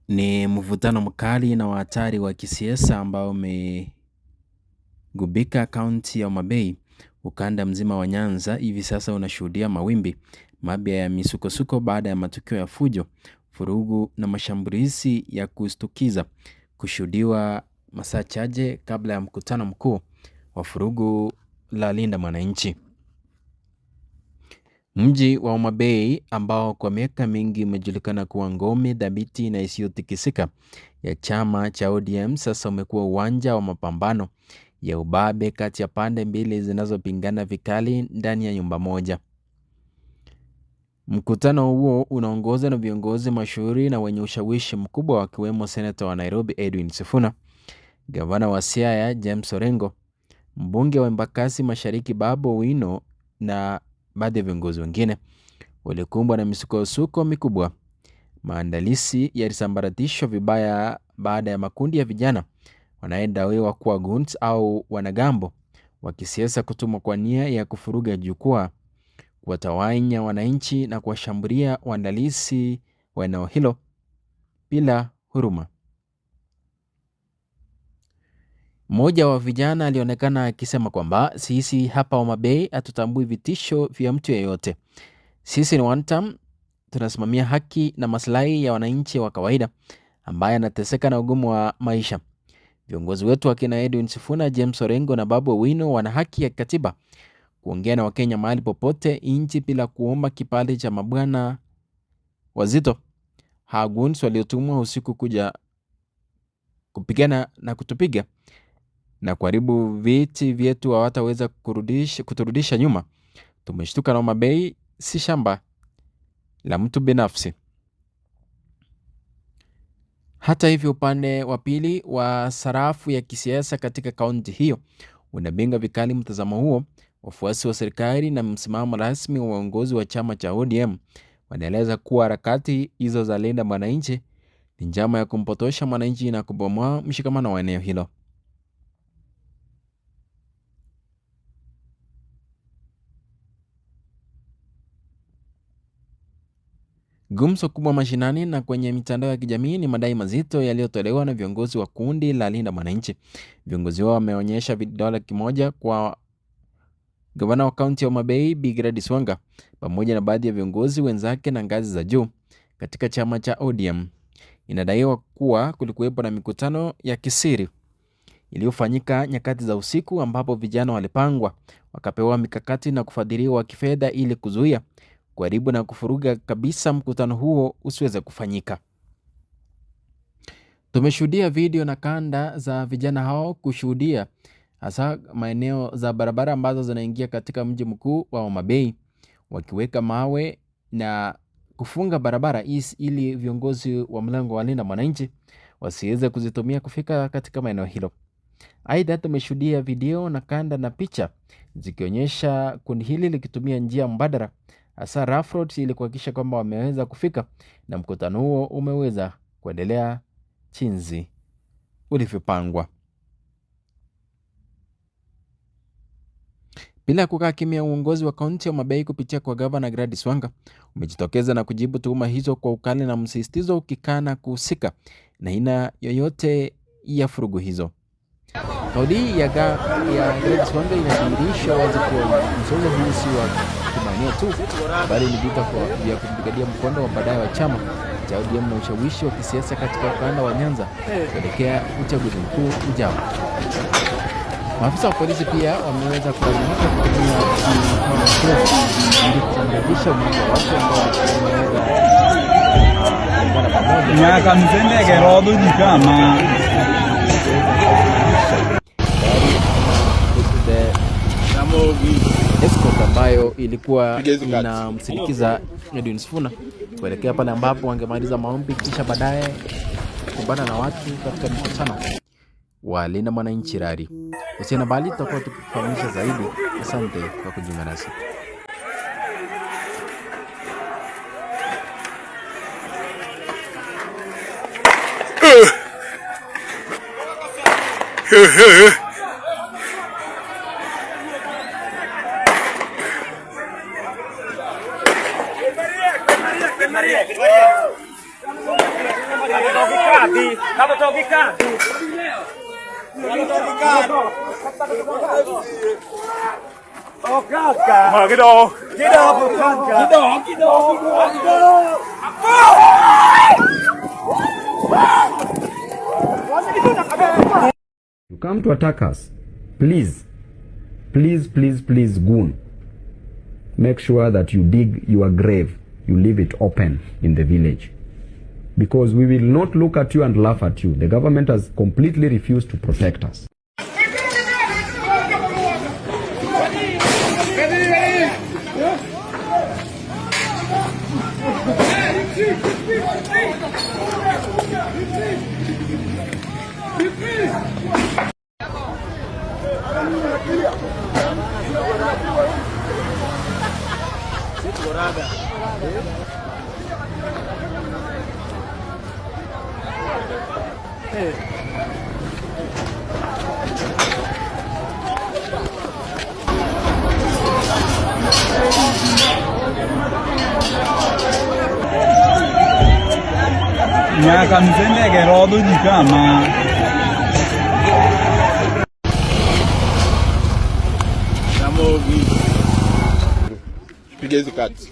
Ni mvutano mkali na wa hatari wa kisiasa ambao umegubika kaunti ya Homa Bay. Ukanda mzima wa Nyanza hivi sasa unashuhudia mawimbi mapya ya misukosuko baada ya matukio ya fujo, vurugu na mashambulizi ya kushtukiza kushuhudiwa masaa chache kabla ya mkutano mkuu wa vurugu la Linda Mwananchi. Mji wa Homa Bay ambao kwa miaka mingi umejulikana kuwa ngome dhabiti na isiyotikisika ya chama cha ODM sasa umekuwa uwanja wa mapambano ya ubabe kati ya pande mbili zinazopingana vikali ndani ya nyumba moja. Mkutano huo unaongozwa na viongozi mashuhuri na wenye ushawishi mkubwa wakiwemo seneta wa Nairobi Edwin Sifuna, gavana wa Siaya James Orengo, mbunge wa Embakasi Mashariki Babu Owino na baadhi ya viongozi wengine walikumbwa na misukosuko mikubwa. Maandalizi yalisambaratishwa vibaya baada ya makundi ya vijana wanayedaiwa kuwa goons au wanagambo wa kisiasa kutumwa kwa nia ya kufuruga jukwaa, kuwatawanya wananchi na kuwashambulia waandalizi wa eneo hilo bila huruma. Mmoja wa vijana alionekana akisema kwamba sisi hapa Homa Bay hatutambui vitisho vya mtu yeyote. Sisi ni one term, tunasimamia haki na maslahi ya wananchi wa kawaida ambaye anateseka na ugumu wa maisha. Viongozi wetu akina Edwin Sifuna, James Orengo na Babu Owino wana haki ya kikatiba kuongea na Wakenya mahali popote nchi bila kuomba kibali cha mabwana wazito haguns waliotumwa usiku kuja kupigana na kutupiga na kuharibu viti vyetu hawataweza kuturudisha nyuma. Tumeshtuka na Homa Bay si shamba la mtu binafsi. Hata hivyo, upande wa pili wa sarafu ya kisiasa katika kaunti hiyo unapinga vikali mtazamo huo. Wafuasi wa serikali na msimamo rasmi wa uongozi wa chama cha ODM wanaeleza kuwa harakati hizo za Linda Mwananchi ni njama ya kumpotosha mwananchi na kubomoa mshikamano wa eneo hilo. Gumzo kubwa mashinani na kwenye mitandao ya kijamii ni madai mazito yaliyotolewa na viongozi wa kundi la Linda Mwananchi. Viongozi hao wameonyesha vidole kimoja kwa gavana wa kaunti ya Homa Bay Bi Gladys Wanga pamoja na baadhi ya viongozi wenzake na ngazi za juu katika chama cha ODM. Inadaiwa kuwa kulikuwepo na mikutano ya kisiri iliyofanyika nyakati za usiku ambapo vijana walipangwa wakapewa mikakati na kufadhiliwa kifedha ili kuzuia, kuharibu na kufuruga kabisa mkutano huo usiweze kufanyika. Tumeshuhudia video na kanda za vijana hao kushuhudia hasa maeneo za barabara ambazo zinaingia katika mji mkuu wa Homa Bay wakiweka mawe na kufunga barabara ili viongozi wa mlango wa Linda Mwananchi wasiweze kuzitumia kufika katika maeneo hilo. Aidha, tumeshuhudia video na kanda na picha zikionyesha kundi hili likitumia njia mbadala hasa rough roads ili kuhakikisha kwamba wameweza kufika na mkutano huo umeweza kuendelea jinsi ulivyopangwa. Bila kukaa kimya, uongozi wa kaunti ya Homa Bay kupitia kwa gavana Gladys Wanga umejitokeza na kujibu tuhuma hizo kwa ukali na msisitizo, ukikana kuhusika na aina yoyote ya furugu hizo. Kauli hii ya Gladys Wanga inadhihirisha wazi kuwa mzozo huu si wa kimaeneo tu, bali ni vita vya kupigania mkondo wa baadaye wa chama cha ODM na ushawishi wa kisiasa katika ukanda wa Nyanza kuelekea uchaguzi mkuu ujao. Maafisa wa polisi pia wameweza kulazimika kutumia machozi ili kusambaratisha umati wa watu ambao wameweza kuungana pamoja Nyaka mzendeke rodho ji kama escort ambayo ilikuwa inamsindikiza Edwin Sifuna kuelekea pale ambapo wangemaliza maombi kisha baadaye kukumbana na watu katika mkutano wa Linda Mwananchi Rally. Usiende mbali, tutakuwa tukikufahamisha zaidi. Asante kwa kujiunga nasi. You come to attack us, please, please, please, please, goon. Make sure that you dig your grave, you leave it open in the village. Because we will not look at you and laugh at you. The government has completely refused to protect us. Nyaka mzendege rodho ji kama. Piga hizi cards.